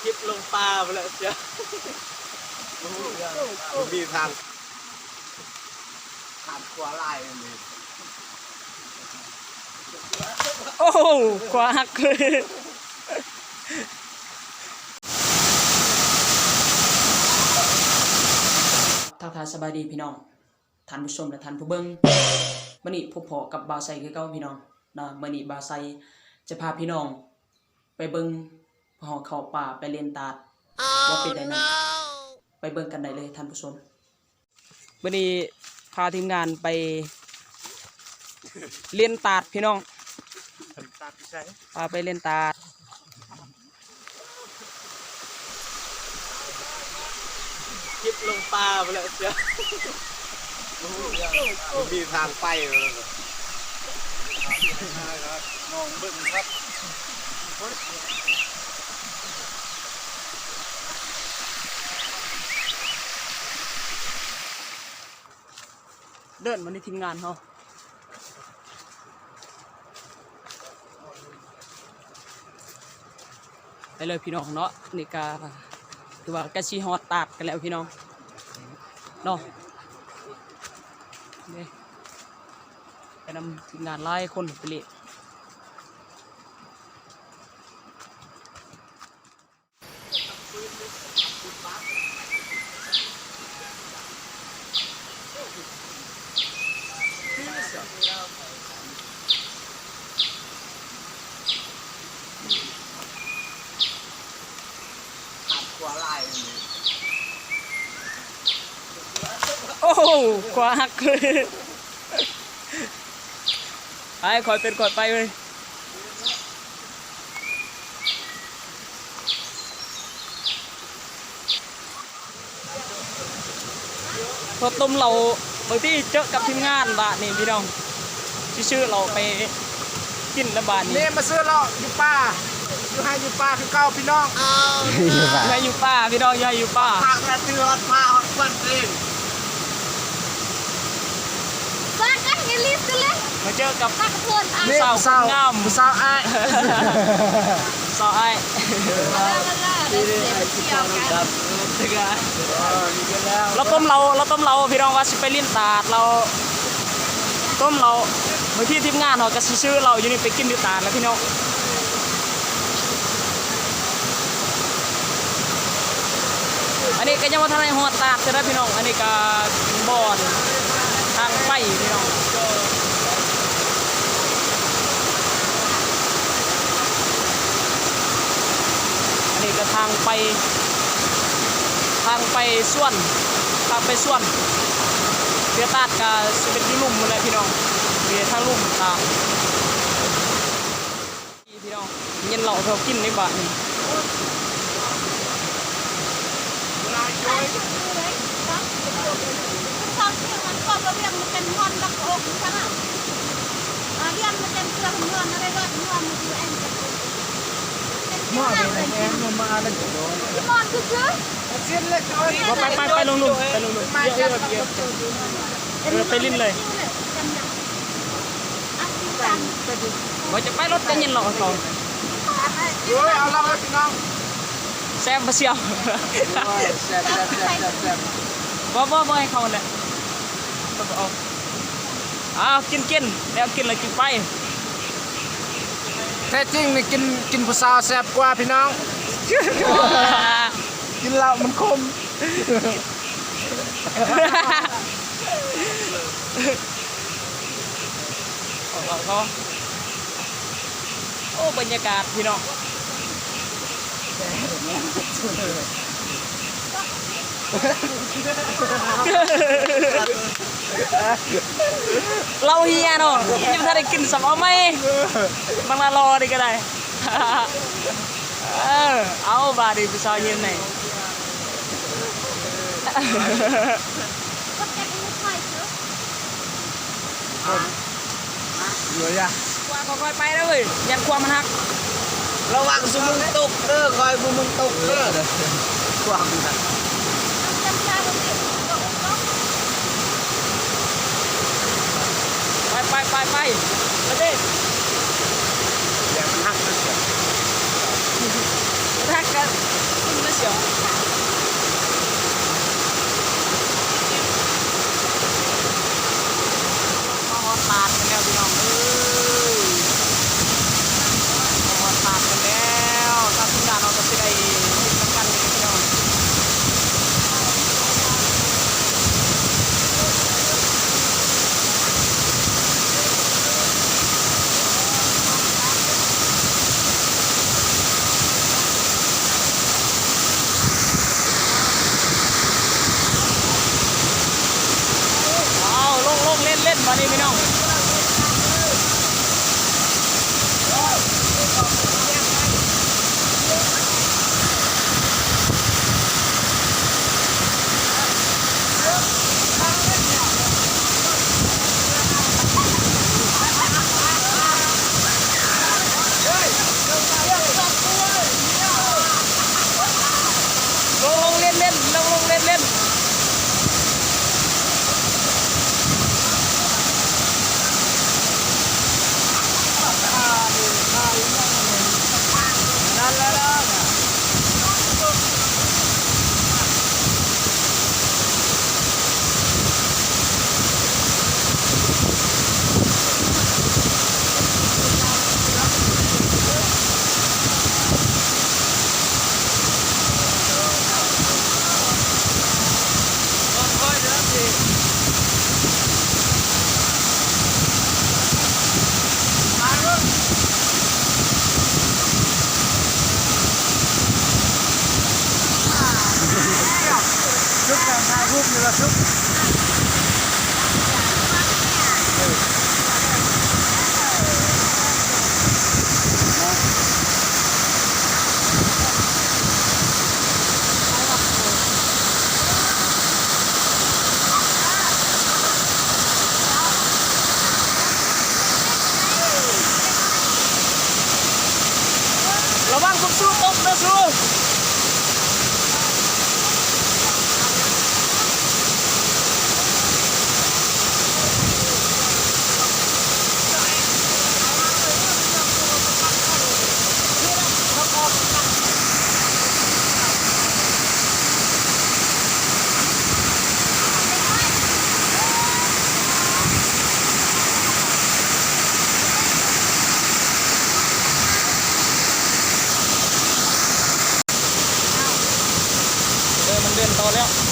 ຄລິບລົງປ່າພຸ້ນແຫຼະເຊື່ອ. ບໍ່ມີທາງ ທາງຂົວຫຼາຍອັນນີ້. ໂອ້ໂຫ ຂົວຫັກເລີຍ. ທັກທາຍສະບາຍດີພີ່ນ້ອງ ທ່ານຜູ້ຊົມ ແລະ ທ່ານຜູ້ເບິ່ງ. ມື້ນີ້ພົບພໍ້ກັບບ່າວໄຊຄືເກົ່າພີ່ນ້ອງເນາະ. ມື້ນີ້ບ່າວໄຊຈະພາພີ່ນ້ອງໄປເບິ່ງພວກເຮົາເຂົ້າປ່າໄປຫຼິ້ນຕາດ ວ່າເປັນໃດນັ້ນ ໄປເບິ່ງກັນໄດ້ເລີຍທ່ານຜູ້ຊົມ. ມື້ນີ້ພາທີມງານໄປຫຼິ້ນຕາດພີ່ນ້ອງ ຕາດຢູ່ໃສ? ພາໄປຫຼິ້ນຕາດ. ຄລິບລົງປ່າພຸ້ນແຫຼະເຊື່ອ. ບໍ່ມີທາງໄປ. ລອງເບິ່ງຄັບ. ເດີນມາໃນທີມງານເຮົາ ໄປເລີຍພີ່ນ້ອງເນາະ. ນີ້ກະຖືວ່າໃກ້ຊິຮອດຕາດກັນແລ້ວພີ່ນ້ອງເນາະ. ນີ້ ໄປນຳທີມງານຫຼາຍຄົນໄປເລີຍ. ໂອ້ໂຫ ຂົວຫັກເລີຍ. ໄປ ຄ່ອຍເປັນຄ່ອຍໄປເວີຍ. ເຂົ້າຕົ້ມເຫຼົ້າ ບາງທີເຈີກັບທີມງານບາດນີ້ພີ່ນ້ອງ ຊິຊື້ເຫຼົ້າໄປກິນລະບາດນີ້. ນີ້ມາຊື້ເຫຼົ້າຢູ່ປ່າ ຢູ່ໄຮ່ຢູ່ປ່າຄືເກົ່າພີ່ນ້ອງ. ຢູ່ໄຮ່ຢູ່ປ່າພີ່ນ້ອງ ຢູ່ໄຮ່ຢູ່ປ່າ. ພາກັນຊື້ຮອດຜ້າຮອດຂວັນເອງ. ມາເຈີກັບຜູ້ສາວຄົນງາມ ຜູ້ສາວອ້າຍ ຜູ້ສາວອ້າຍ. ລາວຕົ້ມເຫຼົ້າ ລາວຕົ້ມເຫຼົ້າພີ່ນ້ອງ ວ່າຊິໄປຫຼິ້ນຕາດ ລາວຕົ້ມເຫຼົ້າ. ບາງທີທີມງານເຮົາກະຊິຊື້ເຫຼົ້າຢູ່ນີ້ໄປກິນຢູ່ຕາດລະພີ່ນ້ອງ. ອັນນີ້ກະຍັງບໍ່ທັນໄດ້ຮອດຕາດເທື່ອເດີພີ່ນ້ອງ. ອັນນີ້ກະບ່ອນທາງໄປພີ່ນ້ອງ. ອັນນີ້ກະທາງໄປ ທາງໄປສວນ ທາງໄປສວນ. ເທື່ອຕາດກະຊິເປັນຢູ່ລຸ່ມພຸ້ນແຫຼະພີ່ນ້ອງ ເປັນທາງລຸ່ມຕາດ. ພີ່ນ້ອງ ເຢັນເຫຼົ້າເຂົາກິນໃນບາດນີ້. ບໍ່ ໄປ ໄປ ໄປລົງລຸ່ມ ໄປລົງລຸ່ມ ເອີ ໄປຫຼິ້ນເລີຍ. ບໍ່ຈະໄປລົດ ຈະເຢັນເຫຼົ້າເຂົາ. ໂອ້ຍ ເອົາເຫຼົ້າເລີຍພີ່ນ້ອງ. ແຊບບໍ່ສ່ຽວ? ໂອ້ຍ ແຊບ ແຊບ ແຊບ ແຊບ ແຊບ. ບໍ່ ບໍ່ ບໍ່ໃຫ້ເຂົາແຫຼະ ເຂົາບໍ່ເອົາ. ອ້າວ ກິນ ກິນ ແນວກິນລະກິນໄປ. ແທ້ຈິງນີ້ກິນ ກິນຜູ້ສາວແຊບກວ່າພີ່ນ້ອງ. ກິນເຫຼົ້າມັນຂົມ. ໂອ້ ບັນຍາກາດພີ່ນ້ອງ ເຫຼົ້າເຮຍເນາະ ຍັງບໍ່ທັນໄດ້ກິນຊ້ຳ ເອົາໃໝ່ ມັນລະລໍນີ້ກະໄດ້. ເອີ ເອົາບາດນີ້ຜູ້ສາວຍິນໃຫ້. ເຫຼືອຢາ ຂວາ ຄ່ອຍໆໄປເດີເວີຍ ຢ້ານຂວາມັນຫັກ. ລະວັງຊຸມມຶງຕົກເດີ ຄອຍພວກມຶງຕົກເດີ ຂວາມັນຫັກ. ໄປ ໄປ ໄປ ໄປ ໄປເດ້. ຢ່າມັນຫັກເດີ ມັນຫັກກະ ຊຸກ ການຖ່າຍຮູບນີ້ລະຊຸກ. ລະວັງຄຸນຊູຕົກເດີຊູ. ເອີ ມັນເດັ່ນຕໍ່ແລ້ວ.